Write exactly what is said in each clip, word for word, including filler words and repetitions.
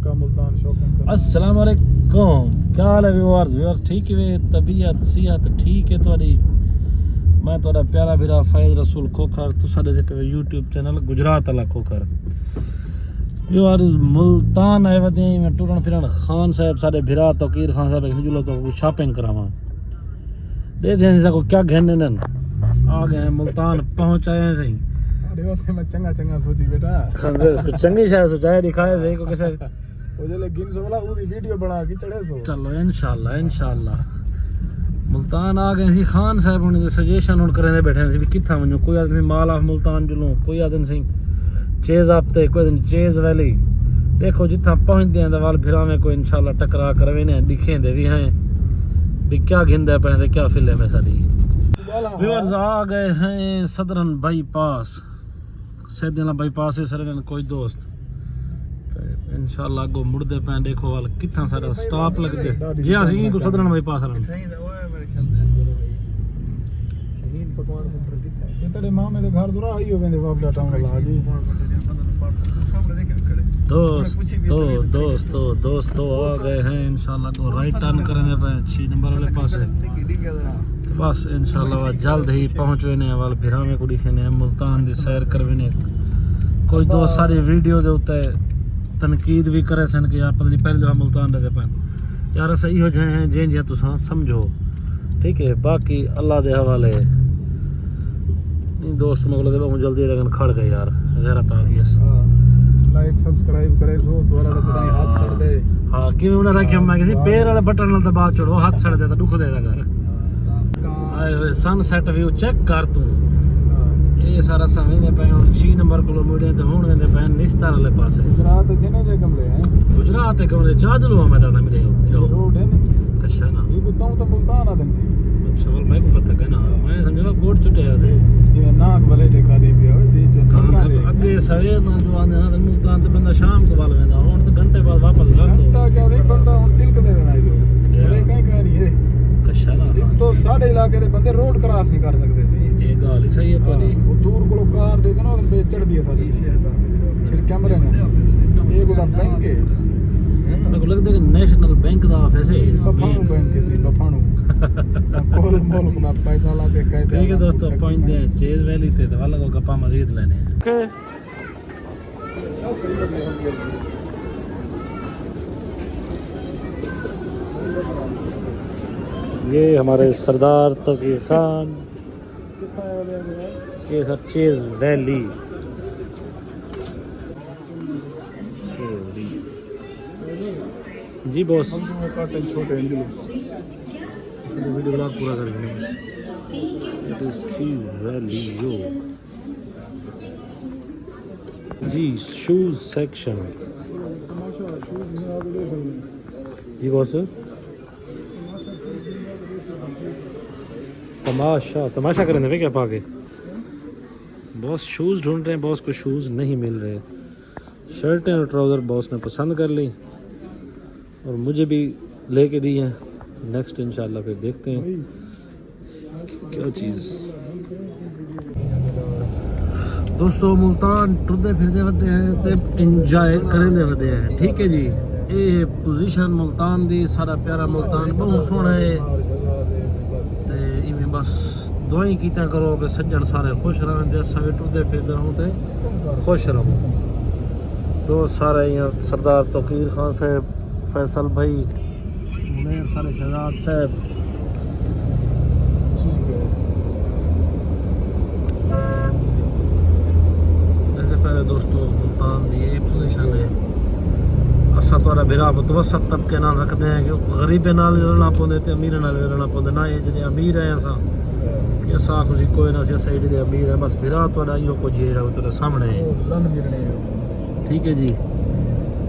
کا ملتان شاپنگ کرنا۔ السلام علیکم، کیا حال ہے ویورز؟ ویورز ٹھیک ہے؟ طبیعت صحت ٹھیک ہے تہاݙی؟ میں تہاݙا پیارا بھرا فیض رسول کھوکھر، تساں ݙیہدے پئے یوٹیوب چینل گجرات والا کھوکھر۔ ویورز ملتان آئے ودے ہیں، میں ٹرن پھرن خان صاحب، ساݙے بھرا توقیر خان صاحب، ہک جلو تو شاپنگ کراواں۔ ݙیہدے ہیں ساکوں کیا گھن ݙیندن۔ آ ڳئے ہیں ملتان، پہنچ آئے ہیں سئیں۔ ارے ویسے میں چنگا چنگا سوچی بیٹا۔ خنزیر کچھ چنگی شے سوچائے ݙکھائے سئیں کو کسے۔ او جلے گھن سو بلا، او دی ویڈیو بݨا کے چڑھے سو۔ چلو انشاءاللہ، انشاءاللہ۔ ملتان آ ڳئے سی، خان صاحب ہݨ سجیشن ہݨ کریندے ٻیٹھے سی بھی کتھاں ونڄوں۔ کوئی آہدن سی مال آف ملتان جلوں، کوئی آہدن سی چیز اپ تے، کوئی آہدن چیز ویلی۔ ݙیکھو جتھاں پہنچدے ہیں تاں ول بھراویں کوں انشاءاللہ ٹکرا کرویندے ہیں، ݙکھیندے وی ہیں بھی کیا گھندے پئے تے کیا فلم ہے ساݙی۔ ویورز آ ڳئے ہیں صدرن بائی پاس۔ سیدے والا بائی پاس ہے سر، کوئی دوست۔ تے انشاءاللہ اڳوں مڑدے پئے، ݙیکھو ول کتھاں ساݙا سٹاپ لڳدے۔ جی ہاں، سئیں، کو صدرن بائی پاس ہلݨ۔ تے تیݙے مامے دے گھر دورا آئی ہووے دے واپڈا ٹاؤن والا جی۔ دوستو، دوستو، دوستو آ ڳئے ہیں، انشاءاللہ اڳوں رائٹ ٹرن کریندے پئے چھی نمبر والے پاسے۔ بس انشاءاللہ وا جلد ہی پہنچ ویندے ہیں، ول بھراویں کوں ݙکھیندے ہیں، ملتان دی سیر کرویندے ہیں۔ کچھ دوست ساݙی ویڈیو دے اتے تنقید وی کریسن کہ یار پتہ نہیں پہلی دفعہ ملتان ݙیہدے پئن۔ یار اساں ایہو جہے ہیں جیں جیہاں تساں سمجھو، ٹھیک ہے، باقی اللہ دے حوالے۔ ایں دوست مکلے تے ٻہوں جلدی لیکن کھڑ ڳئے یار، غیرت آ ڳئی اس۔ ہاں۔ لائک سبسکرائب کرے سو، دوبارہ دا پتہ نہیں ہتھ سڑ دے۔ ہاں، کیویں انہاں رکھیا، میں کسی پیر والے بٹن نال دبا چھوڑو، ہتھ سڑ دے تاں ݙکھ دے دا گھر۔ ہاں۔ آئے ہوئے سن سیٹ ویو چیک کر توں۔ ہاں۔ اے سارا اساں ویندے پئے ہن چھی نمبر کلو میڈیا تے ہݨ ویندے پئے نشتر والے پاسے۔ گجرات اچ نا جے کمرے ہیں۔ گجرات دے کمرے چاجلو میں تاں ملے ہو۔ روڈ ہے نا۔ کشا نا۔ یہ بتاؤں تو ملتان آ دن سی۔ اچھا، ول میں کو پتہ کنا۔ میں سمجھا گوڈ چٹے آ دے۔ یہ ناک بلے ٹکا دے پیا ہوئے، بیچ سڑکاں دے۔ اڳے سویر نال جو آندے نا تے ملتان تے بندہ شام کو ول ویندا، ہݨ تے گھنٹے بعد واپس گھر تو۔ گھنٹہ کیا نہیں، بندہ ہݨ تلک دے ویندا جو۔ کیا؟ بڑے کہیں کہیں نہیں ہے۔ کشا نا۔ ایک تو ساݙے علاقے دے بندے روڈ کراس نہیں کر سڳدے سی۔ یہ ڳالھ صحیح ہے تہاݙی۔ ہاں، وہ دور کولوں کار ݙے تے نا، تے چڑھدی ہے ساری۔ چھڑکیاں مرے نا۔ یہ کوئی بینک ہے۔ میکوں لڳدا کہ نیشنل بینک دا آفس ہے۔ بفانو بینک ہے سی، بفانو۔ کول ملک دا پیسہ لا تے کہتے ٹھیک ہے دوستو، پہنچدے ہیں چیز ویلی تے، تے والا کو گپا مزید لینے ہیں۔ اوکے۔ یہ ہمارے سردار توقیر خان۔ یہ سر چیز ویلی۔ جی باس۔ چھوٹے ہیں جی۔ ویڈیو بلاگ پورا کر لینا بس۔ It is cheese valley, yo. جی، شوز سیکشن۔ جی باس۔ تماشا، تماشا کریں دے کیا پا کے۔ باس شوز ڈھونڈ رہے ہیں، باس کو شوز نہیں مل رہے۔ شرٹیں اور ٹراؤزر باس نے پسند کر لی اور مجھے بھی لے کے دی ہیں۔ نیکسٹ انشاءاللہ پھر دیکھتے ہیں کیا چیز۔ دوستو، ملتان ٹردے پھردے ودے ہیں تے انجوائے کریندے ودے ہیں، ٹھیک ہے جی۔ اے ہے پوزیشن ملتان دی، سارا پیارا ملتان بہت سوہنا ہے۔ تے ایویں بس دعائیں کیتیاں کرو کہ سجݨ سارے خوش رہن تے اساں وی ٹردے پھردے رہوں تے خوش رہوں۔ دوست سارے ایاں سردار توقیر خان صاحب، فیصل بھائی، منیر سارے شہزاد صاحب۔ ݙیہدے پئے دوستو، ملتان دی اے پوزیشن ہے۔ اساں تہاݙا بھرا متوسط طبقے نال رکھدے ہیں کہ غریبیں نال وی رلݨا پوندے تے امیریں نال وی رلݨا پوندے۔ نہ اے جیڑھے امیر ہیں اساں کہ اساں آکھوں سی کوئی نہ، سی اساں جیڑھے امیر ہیں، بس بھرا تہاݙا ایہو کجھ ہے جیڑھا تہاݙے سامݨے ہے۔ ٹھیک ہے جی۔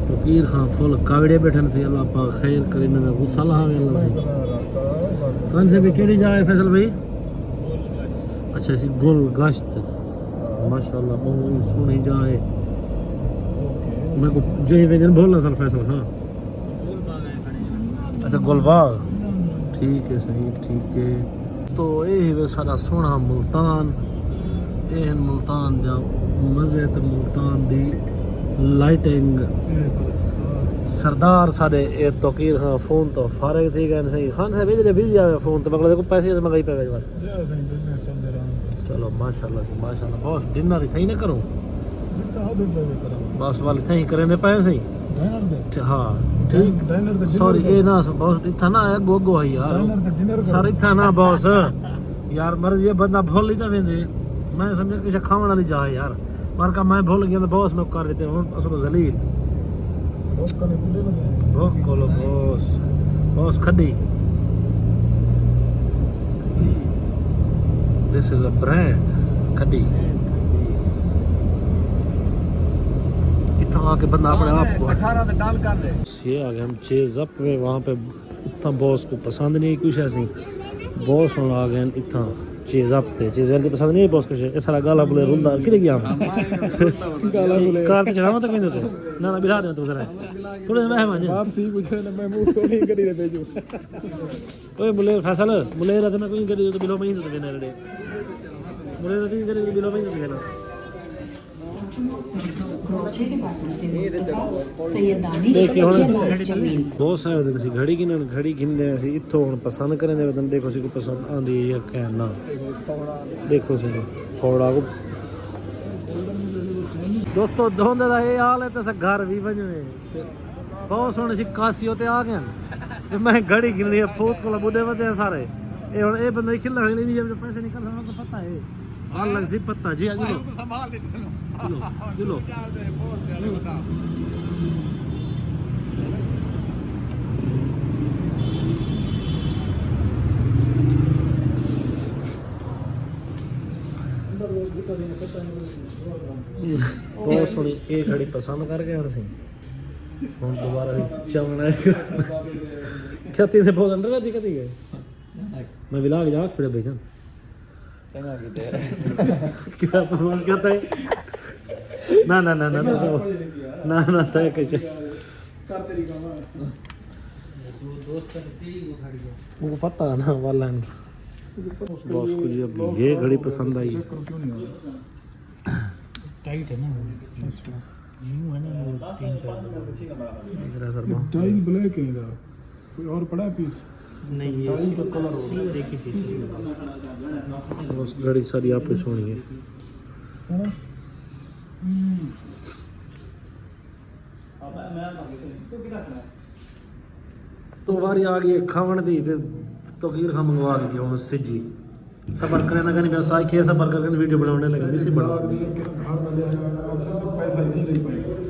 توقیر خان فل کاوڑے ٻیٹھن سی، اللہ پاک خیر کرے، انہاں دا غصہ لہاوے اللہ سی۔ کون سے بھی کیڑھی جا ہے فیصل بھائی؟ اچھا، اسی گل گشت۔ ماشاءاللہ، بہت ہی سوہنی جا ہے۔ میں کو جے ویجن بھولنا سر فیصل خان۔ اچھا، گل باغ۔ ٹھیک ہے، صحیح، ٹھیک ہے۔ تو اے ہے وے سارا سوہنا ملتان۔ اے ہیں ملتان دا مزے تے ملتان دی لائٹنگ۔ سردار ساݙے اے توقیر خان فون توں فارغ تھی ڳئے سئیں۔ خان صاحب، اے جیڑھے بزی آوے فون تے، مطلب، کوئی پیسے اس منگائی پئے وے وار۔ جی، سئیں، بزنس چلدے رہندے۔ چلو، ماشاءاللہ سئیں، ماشاءاللہ۔ باس، ڈنر اتھاں ہی نہ کروں؟ جتھاں آدھے پئے وے کرو۔ باس، والے اتھاں ہی کریندے پئے سئیں۔ ڈنر دے؟ اچھا، ہاں، ڈن-، ٹھیک۔ ڈنر دے ڈنر سوری، کرو۔ اے نہ، باس، اتھاں نہ، اڳو، اڳو ہئی یار۔ ڈنر دے ڈنر کرو۔ سر، اتھاں نہ، باس۔ یار، مرضی ہے، بندہ بھل ہی تاں ویندے۔ میں سمجھا کجھ کھاوݨ والی جاہ ہے یار۔ پر کا میں بھل ڳیا تے باس میکوں کر ݙتے، ہݨ اصل ذلیل۔ بھوک کنے ٻڈھے بندے ہیں۔ بھوک کولو باس، باس کھݙی۔ This is a brand، کھݙی۔ اتھاں آ کے بندہ اپݨے آپ کو اٹھارہ تے ڈال کر دے۔ یہ آ گئے ہم چیز اپ میں، وہاں پہ اتھاں باس کوں پسند نہیں کچھ ایسی۔ باس ہݨ آ ڳئے اتھاں چیز اپ تے، چیز ویل تے پسند نہیں باس کچھ۔ اے سارا گالا بولے رلدا کدھر ڳیا؟ گالا بولے۔ کار تے چڑھاواں تے کوئی نہ تے۔ نہ، نہ، بلا دے تو ذرا۔ تھوڑے مہمان جی۔ واپسی کچھ نہ، میں منہ کو نہیں کری دے بھیجو۔ اوئے ملیر فیصل، ملیر تے میں کوئی کری دے تو بلو میں ہی تو دینا رڑے۔ ملیر تے کری دے بلو میں ہی تو دینا۔ دیکھیے ہݨ، بہت سارے دن سی گھڑی گھنن، گھڑی گھندے سی، اتھوں ہݨ پسند کریں دے ودن، دیکھو سی کو پسند آندی ہے یا کیا نہ۔ دیکھو سی تھوڑا کو۔ دوستو، دھوندے دا اے حال ہے تے اساں گھر وی ونڄݨے۔ بہت سوہݨے سی کاسیو تے آ ڳئے۔ تے میں گھڑی گھننی ہے، پھوت کول ٻڈھے ودے ہیں سارے۔ اے ہݨ اے بندے کھلݨ والی نہیں ہے، جو پیسے نکل سکدے تو پتہ ہے۔ حال لڳ سی پتہ جی، اڳلو۔ سنبھال لیتے ہیں۔ ڳلو، ڳلو۔ بہت سوہݨی، اے گھڑی پسند کر ڳئے ہن سی۔ ہݨ دوبارہ چاوݨ ہے۔ کھتی دے بہت اندر جی کھتی گئے۔ میں ولاگ جا چھڑے بھیجاں۔ چنگا کیتے۔ کیا پروز کرتا ہے؟ نہ، نہ، نہ، نہ، نہ، نہ، نہ، تے کچھ۔ کر تیری کام ہے۔ وہ پتہ ہے نا، والا ہے۔ باس کو جی اب یہ گھڑی پسند آئی۔ ٹائٹ ہے نا۔ اچھا۔ یوں ہے نا، وہ تین چار۔ ذرا سر بہت۔ ٹائل بلیک ہے نا۔ کوئی اور پڑا ہے پیس؟ نہیں، یہ ٹائل کا کلر ہو۔ سلور ایک ہی پیس ہے۔ بس گھڑی ساری آپ ہی سوہݨی ہے۔ ہے نا؟ ہوں۔ تو واری آ ڳئی ہے کھاوݨ دی، تے توقیر خان منگوا ݙتی ہݨ سجی۔ صبر کریں نہ کہیں، بس آئی کے صبر کر کے ویڈیو بݨاوݨے لڳے، نہیں سی بݨا۔ گھر میں لے آیا، آپ سے پیسہ ہی نہیں لے پائے۔